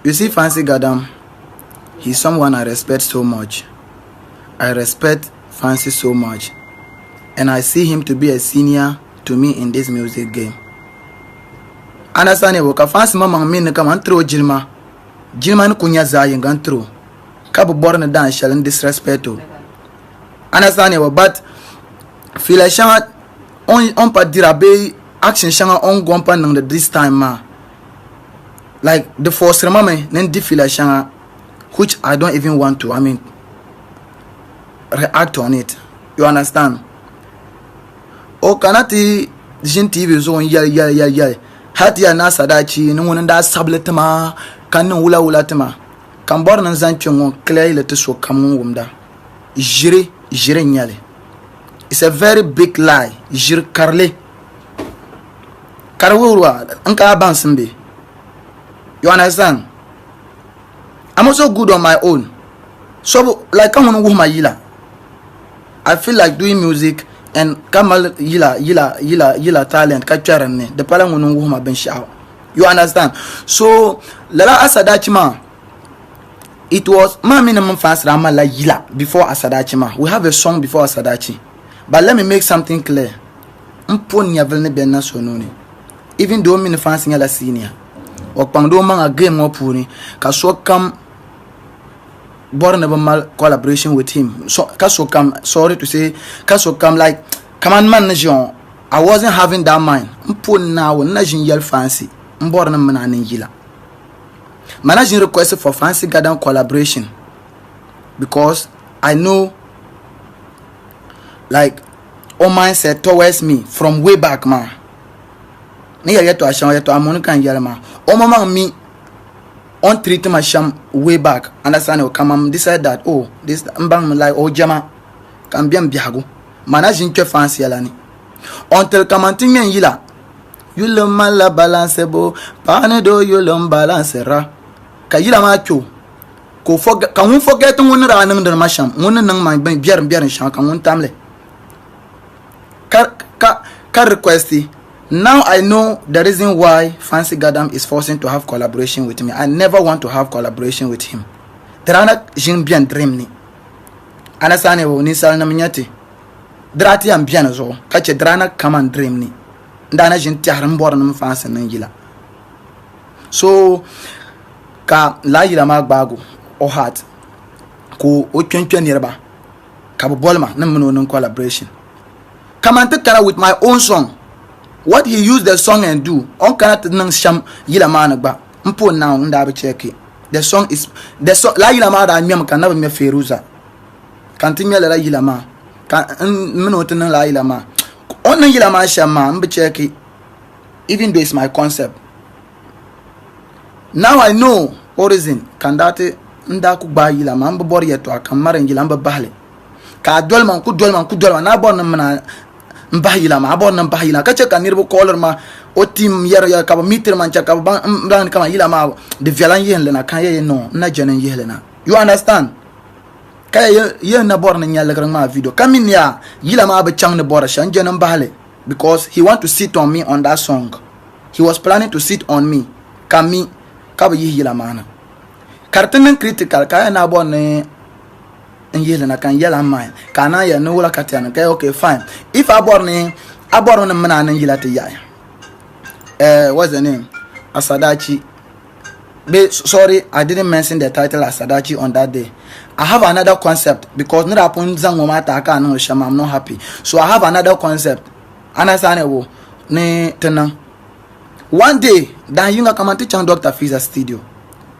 You see Fancy Gadam, he's someone I respect so much. I respect Fancy so much. And I see him to be a senior to me in this music game. Understand ka Fancy maŋmaŋ mi ni kaman tiri o jilima. Jilima ni ku nya zaa yinga n tiri o. Ka bi bɔri ni daan shɛli n disrespect o. Understand but fiila shɛŋa o ni pa dira bee action shɛŋa o ni gom pa niŋdi this time maa like di forciri ma mi ni n di fiila shɛŋa which I don't even want to, I mean, react on it. You understand? O kana ti ʒini TV zuɣu n yɛli yɛli yɛli yɛli hali ti yɛli ni Asadaachi ni ŋuni n daa sabili ti ma ka niŋ wula wula ti ma ka n bɔri ni n zaŋ kpɛ ŋɔ clearly ti sokam ŋun wumda ʒiri ʒiri n nyɛli. It's a very big lie. Ʒiri karili ka di wuhiri n ka baŋsim be. You understand? I'm also good on my own. So like ka ŋuni wuhi ma yila. I feel like doing music and ka mali yila yila yila yila talent ka kpɛri n ni di pala ŋuni wuhi ma binshaɣu. You understand? So lala Asadachi maa it was ma mini min Fancy daa malila yila before Asadachi maa. We have a song before Asadachi. But let me make something clear. N po nyɛvili ni bɛ na so nuuni. Even though mini Fancy nyɛla senior. O kpaŋdi o maŋa game ŋɔ puuni ka sokam bɔri ni bi mali collaboration with him. So, ka sokam, sorry to say, ka sokam like kaman man ni ʒiya ŋɔ, I wasn't having that mind. N po Naawuni n na ʒin yɛli Fancy n bɔri ni mini a niŋ yila. Ma na ʒin request for Fancy Gadam collaboration because I know like o mindset towards me from way back maa. Ni yɛli yɛtɔɣa shɛŋa yɛtɔɣa muni ka n yɛli maa. O maŋmaŋ mi o ni treat ma shɛm way back understand ka man decide that oh this n baŋ mi like o jɛma ka n bɛni biɛhigu ma na ʒin kpɛ Fancy yɛla ni until kaman ti ŋmɛ n yila yuli malila balance bo paɣa ni doo yuli n balance ra ka yila maa kpɛ o ka o forget ka ŋun forget ŋun ni daa niŋdi ma shɛm ŋun ni niŋ ma biɛrim biɛrim shɛŋa ka ŋun tamli ka ka ka request. Now I know the reason why Fancy Gadam is forcing to have collaboration with me. I never want to have collaboration with him. Dirana ʒin biɛni dream ni anasani o ninsalinima nyɛ ti dira ti yɛn biɛni zuɣu ka chɛ dirana come dream ni n daa na ʒin tɛhiri n bɔri ni n Fancy niŋ yila so ka laa yila maa gbaagu o heart ka o kpɛnkpɛ niriba ka bi boli ma ni mini o niŋ collaboration kaman ti kana with my own song. What he used the song and do on kana ti niŋ shɛm yila maa ni gba n po now n daa bi check the song is the song laa yila maa daa ŋmɛmi ka n na bi ŋmɛ Feruza ka n ti ŋmɛ lala yila maa ka n mini o ti niŋ laa yila maa o ni niŋ yila maa shɛm maa n bi check even though it's my concept. Now I know origin ka n daa ti n daa ku gbaai yila maa n bi bɔri yɛltɔɣa ka n mari n yila n bi bahili ka a doli ma n ku doli ma n ku doli ma ni a bɔri ni n mini n bahi yila maa a bɔri ni n bahi yila ka chɛ ka niriba kɔɔliri ma o team yɛri yɛri ka bi meetiri ma n chɛ ka bi baŋ n baŋ ni kaman yila maa di viɛla n yihili na ka n yɛ no n na jɛni n yihili na. You understand? Ka yɛ yɛ n na bɔri ni n nya ligiri ŋmaa video ka mi niya yila maa bi chaŋ ni bɔri shɛm n jɛni n bahili because he want to sit on me on that song. He was planning to sit on me ka mi ka bi yihi yila maa na ka di ti niŋ critical ka yɛ ni a bɔri ni n yihili na ka n yɛla n mind ka a naan yɛli ni wula ka ti yɛn niŋ ka yɛ okay fine if a bɔri ni a bɔrimi ni mini a niŋ yila ti yaɣi what's the name Asadachi be sorry, I didn't mention the title Asadachi on that day. I have another concept because ni daa pun zaŋ ŋɔ maa ti a ka a niŋ shɛm, I'm not happy. So I have another concept. Understand wo ni ti niŋ one day dan yiŋga kaman ti chaŋ Dr. Fiza studio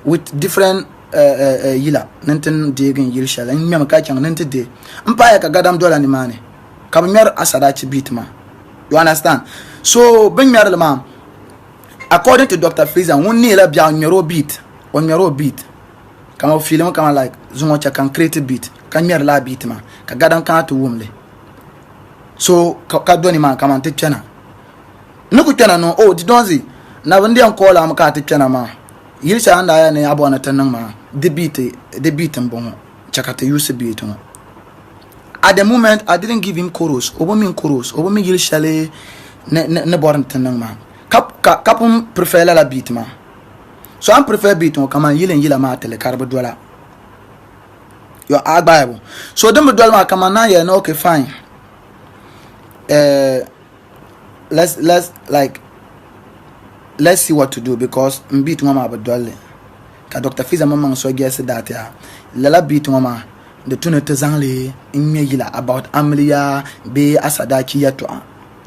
with different yila ni ti deegi n yili shɛli n ŋmɛmi ka chaŋ ni ti deei n paaya ka gadam dola nimaani ka bi ŋmɛri Asadachi beat maa. You understand? So bin ŋmɛrili maa according to Dr. Fiza ŋun neela biɛɣu ŋmɛri o beat o ŋmɛri o beat kama o fiilimi kama like zuŋɔ chɛ ka n create beat ka ŋmɛri laa beat maa ka gadam kana ti wumli so ka do nimaani kaman ti kpɛna ni ku kpɛna no oh Didonzi na bin diɛn call am ka a ti kpɛna maa yili shɛli a ni daa yɛli ni a bɔri ni ti niŋ maa di beat di beat n bɔŋɔ chɛ ka ti use beat ŋɔ. At the moment I didn't give him chorus o bi mi chorus o bi mi yili shɛli ni ni bɔri ni ti niŋ maa ka ka ka pun prefer lala beat maa. So a ni prefer beat ŋɔ kaman yili n yila maa tili ka di bi dola. Yo a gbaai So din bi doli maa kaman naan yɛli ni okay fine. Let's let's like let's see what to do because n beat ŋɔ maa bi dolli. Ka Dr. Fiza maŋmaŋ suggest that ya lala beat ŋɔ maa di tu ni ti zaŋli n ŋmɛ yila about amiliya bee asadaachi yɛltɔɣa.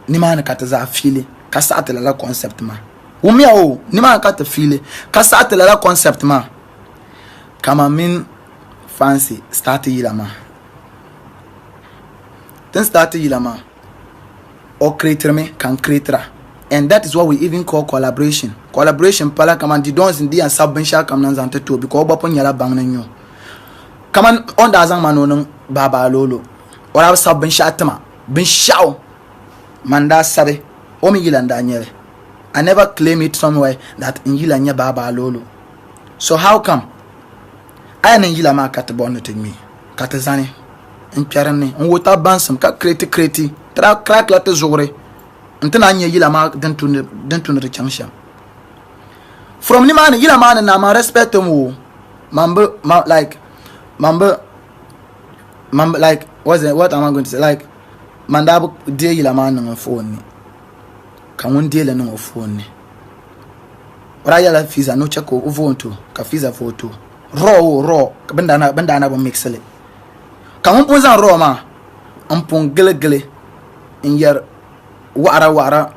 Nimaani ka ti zaa fiili ka saɣi ti lala concept maa. Wummiya o, nimaani ka ti fiili ka saɣi ti lala concept maa. Ka man mini Fancy start yila maa. Tin start yila maa, o creatirimi ka n creatira and that is what we even call collaboration. Collaboration pala kaman di dons n di yɛn sabi binshɛɣu kam na n-zaŋ ti ti o because o gba pun nyɛla baŋ ni n-nyɛ o. Kaman o ni daa zaŋ ma ni o niŋ Baaba Alolo, o daa bi sabi binshɛɣu ti ma, binshɛɣu man daa sabi o mi yila n-daa nyɛ li. I never claim it somewhere that n yila n-nyɛ Baaba Alolo. So how come a yɛn niŋ yila maa ka ti bɔri ni ti ŋme ka ti zani n kpɛri ni n wuhi tab baŋsim ka create create ti daa crack la ti zuɣuri n ti naan nyɛ yila maa din tu ni di chaŋ shɛm. From nimaani yila maa ni naa man respect m o man bi man like man bi man bi like what's the, what am I going to say like man daa bi deei yila maa niŋ n phone ni ka ŋun deeli niŋ o phone ni. O daa yɛlila Fiza ni o chɛ ka o vooi n-ti o ka Fiza vooi ti o. Raw o raw bɛ ni daa na bi mix li. Ka ŋun pun zaŋ raw maa n-pun giligili n-yɛri waɣira waɣira.